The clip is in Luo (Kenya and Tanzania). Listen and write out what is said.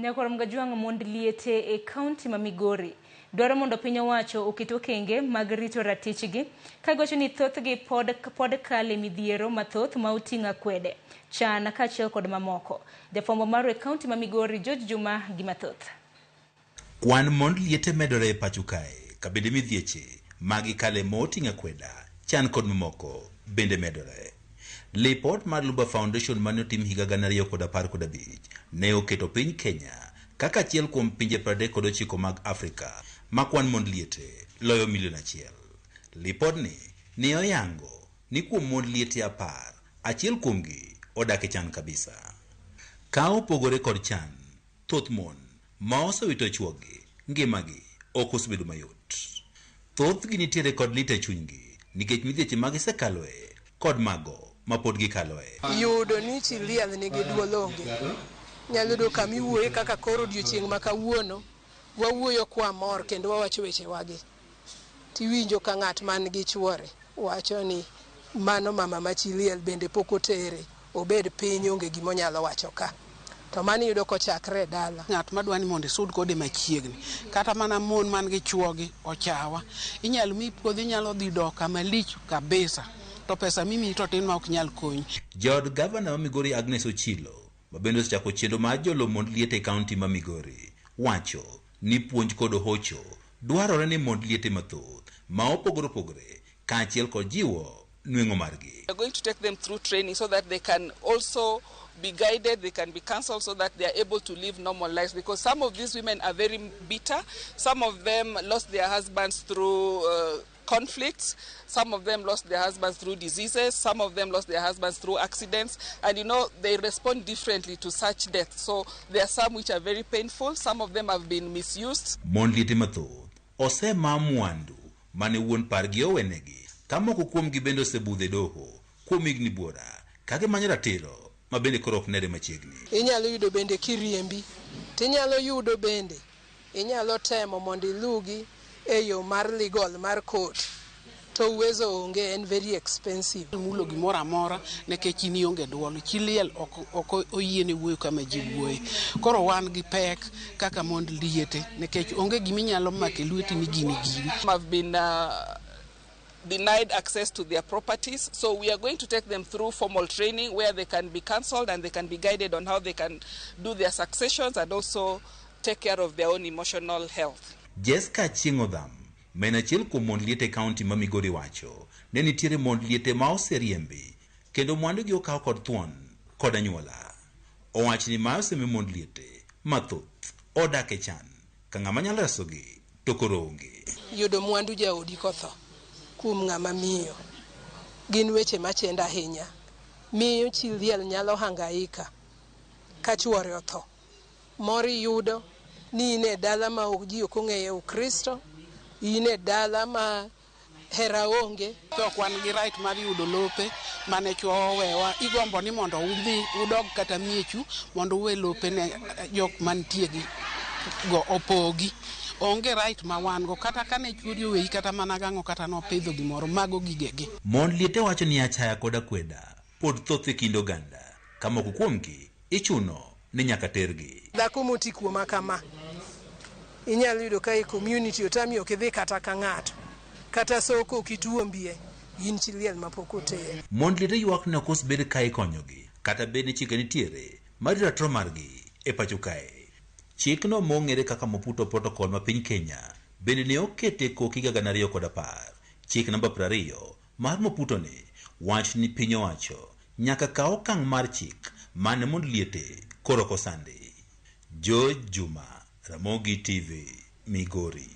Nyakwar Mgajwang' mond liete e kaunti ma Migori dwaro mondo piny owacho oket okenge mag rito ratichgi ka giwacho ni thothgi pod kale midhiero mathoth ma oting'o akwede, chan kaachiel kod mamoko. Jafwambo marwa e kaunti ma Migori George Juma gi mathoth. Kwan mond liete medore e pacho kae ka bende midhieche ma gikale ma oting'o akweda, chan kod mamoko bende medore. Lipot mar Lumba Foundation mane otim higa 2015 ne oketo piny Kenya kaka achiel kuom pinje 39 mag Afrika ma kwan mond liete loyo milion achiel. Lipodni ne oyango ni kuom mond liete 10, achiel kuomgi odak e chan kabisa. Ka opogore kod chan, thoth mon ma osewito chwogi, ngimagi ok osebedo mayot. Thothgi nitiere kod lit e chunygi nikech midhieche ma gisekaloe kod mago ma pod gikaloe. Yudo ni chi liel nigi duol onge. Inyalo yudo kama iwuoye kaka koro odiochieng' ma kawuono, wawuoyo kwamor kendo wawacho wechewagi. Tiwinjo ka ng'at man gi chuore wacho ni mano mama ma chi liel bende pok otere, obed piny onge gima onyalo wacho ka. To mano iyudo kochakre e dala. Ng'at madwa ni mondo isud kode machiegni, kata mana mon man gi chuogi ochawa. Inyalo miyi puodho, inyalo dhi dok kama lich kabisa, to pesa mimiyi to tin ma ok nyal konyi. Jaod gavana ma Migori Agnes Ochilo, ma bende osechako chenro mar jolo mond liete e kaunti ma Migori, wacho ni puonj kod hocho dwarore ni mond liete mathoth ma opogore opogore kaachiel kod jiwo nweng'o margi. We are going to take them through training so that they can also be guided, they can be counseled so that they are able to live normal lives, because some of these women are very bitter. Some of them lost their husbands through conflicts, some of them lost their husbands through diseases, some of them lost their husbands through accidents, and they respond differently to such deaths. So there are some which are very painful, some of them have been misused. Mond liete mathoth osema mwandu mane wuon pargi owenegi, ka moko kuomgi bende osebudho e doho kuom higni buora ka gimanyo ratiro ma bende koro ok nere machiegni. Inyalo yudo bende kiriembi, tinyalo yudo bende inyalo temo mondo ilugi e yo mar legal mar court, to uwezo onge, en very expensive. Mulo gimoro amora nikech in ionge duol, chi liel ok oyiene wuoyo kama ji wuoye. Koro wan gi pek kaka mond liete nikech onge gima inyalo mako e lweti ni gini giri. Have been denied access to their properties, so we are going to take them through formal training where they can be counseled and they can be guided on how they can do their successions and also take care of their own emotional health. Jessica Achieng' Odham, ma en achiel kuom mond liete e kaunti ma Migori wacho ne nitiere mond liete ma oseriembi kendo mwandugi okaw kod thuon kod anyuola. Owacho ni ma osemiyo mond liete mathoth odak e chan ka ng'ama nyalo resogi to koro onge. Yudo mwandu jaodi kotho kuom ng'ama miyo gin weche machendo ahinya. Miyo chi liel nyalo hangaika ka chuore otho. Mor iyudo ni in e dala ma ok ji ok ong'eyo Ukristo, in e dala ma hera onge. To ok wan gi right mar yudo lope mane chwo owewa. Igombo ni mondo udhi udog kata miechu mondo uwe lope ne jok mantie gi go opogi. Onge right ma wan go kata kane chuori oweyi kata mana gang'o kata nopidho gimoro, mago gigegi. Mond liete wacho ni achaya kod akweda pod thoth e kind oganda ka moko kuomgi ichuno ni nyaka tergi. Dhako moti kuoma kama inyalo yudo ka e community otami ok idhi kata ka ng'ato, kata soko ok ituombie, in chi liel mapok oter. Mond liete ywak ni ok osebed ka ikonyogi kata bed ni chike nitiere mar rito ratiro margi e pacho kae. Chikno mong'ere kaka Maputo Protocol ma piny Kenya bende ne okete koki higa 2010. Chik namba 20 mar Maputo ni wach ni piny owacho nyaka kaw okang' mar chik mane mond liete koro ok osandi. George Juma, Ramogi TV, Migori.